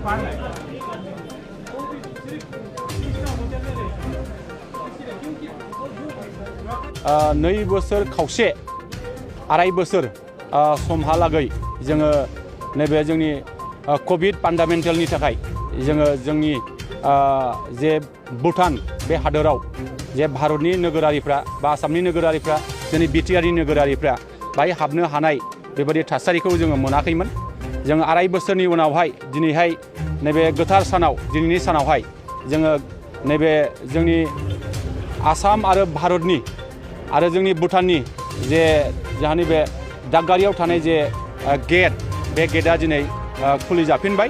2 बोसोर खावसे आराय बोसोर समहालागै जोङो नैबे जोंनि कोविड फान्डामेन्टेलनि थाखाय जोङो जोंनि जे भुटान बे हादोराव जे भारतनि नोगोरारिफ्रा बा आसामनि नोगोरारिफ्रा जोंनि बिटिआरनि नोगोरारिफ्रा बाहाय हाबनो हानाय बेबायदि थासारिखौ जोङो मोनाखैमोन। जों आराय बोसोरनि उनावहाय दिनैहाय नैबे गोथार सानाव दिनैनि सानावहाय जोङो नैबे जोंनि आसाम आरो भारतनि आरो जोंनि भुटाननि जे जाहानि बे दागगारियाव थानाय जे गेट बे गेटआ दिनै खुलिजाफिनबाय।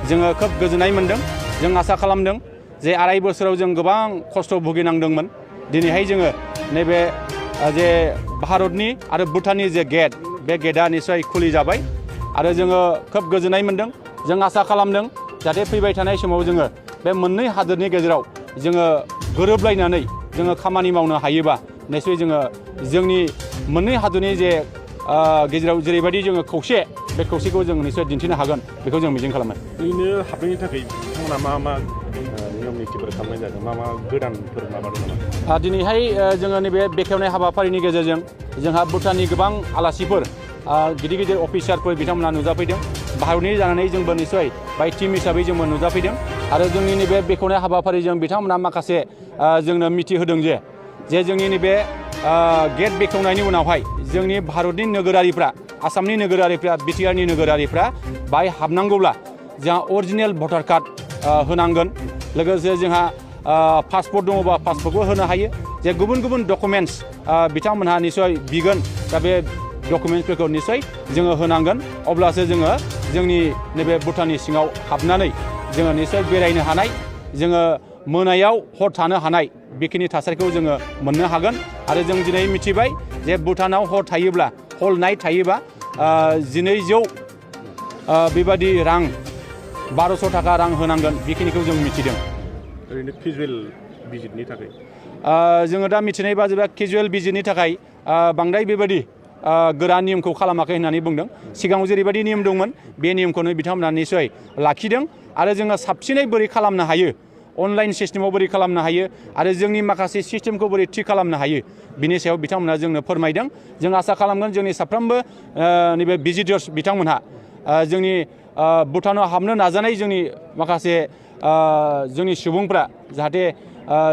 जोङो खोब गोजोननाय मोनदों। जों आसा खालामदों जे आराय बोसोराव जों गोबां खस्थ' भुगिनांदोंमोन। दिनैहाय जोङो नैबे जे भारतनि आरो भुटाननि जे गेट बे गेटआ निस्सय खुलिजाबाय आरो जोङो खोब गोजोननाय मोनदों। जों आसा खालामदों जाहाथे फैबाय थानाय समाव जोङो बे मोननै हादोरनि गेजेराव जोङो गोरोबलायनानै जोङो खामानि मावनो हायोबा निस्सय जोङो जोंनि मोननै हादोरनि जे गेजेराव जेरैबायदि जोङो खौसे बे खौसेखौ जों निस्सय दिन्थिनो हागोन बेखौ जों मिजिं खालामो। ओरैनो हाबनायनि थाखाय बिथांमोना मा नियम नितिफोर खालामनाय जादों, मा गोदानफोर माबादों नामा? दिनैहाय जोङो नैबे बेखेवनाय हाबाफारिनि गेजेरजों जोंहा भुटाननि गोबां आलासिफोर गिदिर गिदिर अफिसारफोर बिथांमोना नुजाफैदों। भारतनि जानानै जोंबो निस्सय बाय टीम हिसाबै जोंबो नुजाफैदों आरो जोंनि नैबे बेखेवनाय हाबाफारिजों बिथांमोना माखासे जोंनो मिथिहोदों जे जोंनि नैबे गेट बेखेवनायनि उनावहाय जोंनि भारतनि नोगोरारिफ्रा आसामनि नोगोरारिफ्रा बिटिआरनि नोगोरारिफ्रा बाहाय हाबनांगौब्ला जोंहा अरिजिनेल भटार कार्ड होनांगोन। लोगोसे जोंहा पासपर्ट दङबा पासपर्टखौ होनो हायो। जे गुबुन गुबुन डकुमेन्ट्स बिथांमोनहा निस्सय बिगोन। दा बे डकुमेन्ट्सफोरखौ निस्सय जोङो होनांगोन। अब्लासो जोङो जोंनि नैबे भुटाननि सिङाव हाबनानै जोङो निस्सय बेरायनो हानाय, जोङो मोनायाव हर थानो हानाय बेखिनि थासारिखौ जोङो मोननो हागोन। आरो जों दिनै मिथिबाय जे भुटानाव हर थायोब्ला हल नाइट थायोबा 1200 बेबादि रां 1200 थाखा रां होनांगोन बेखिनिखौ जों मिथिदों। ओरैनो केजुवेल भिजिटनि थाखाय जोङो दा मिथिनाय बादिब्ला केजुवेल भिजिटनि थाखाय बांद्राय बेबायदि गोरा नियमखौ खालामाखै होननानै बुंदों। सिगाङाव जेरैबायदि नियम दंमोन बे नियमखौनो बिथांमोना निस्सय लाखिदों। आरो जोङो साबसिनै बोरै खालामनो हायो, अनलाइन सिस्टेमाव बोरै खालामनो हायो आरो जोंनि माखासे सिस्टेमखौ बोरै थि खालामनो हायो बिनि सायाव बिथांमोना जोंनो फोरमायदों। जों आसा खालामगोन जोंनि साफ्रोमबो नैबे भिजिटर्स बिथांमोनहा जोंनि भुटानाव हाबनो नाजानाय जोंनि माखासे जोंनि सुबुंफ्रा जाहाथे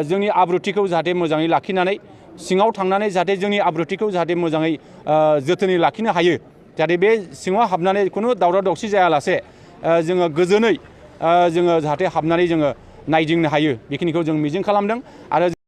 जोंनि आब्रुथिखौ जाहाथे मोजाङै लाखिनानै सिङाव थांनानै जाहाथे जोंनि आब्रुथिखौ जाहाथे मोजाङै जोथोनै लाखिनो हायो। जाहाथे बे सिङाव हाबनानै खुनु दावराव दावसि जायालासे जोङो गोजोनै जोङो जाहाथे हाबनानै जोङो नायदिंनो हायो बेखिनिखौ जों मिजिं खालामदों। आरो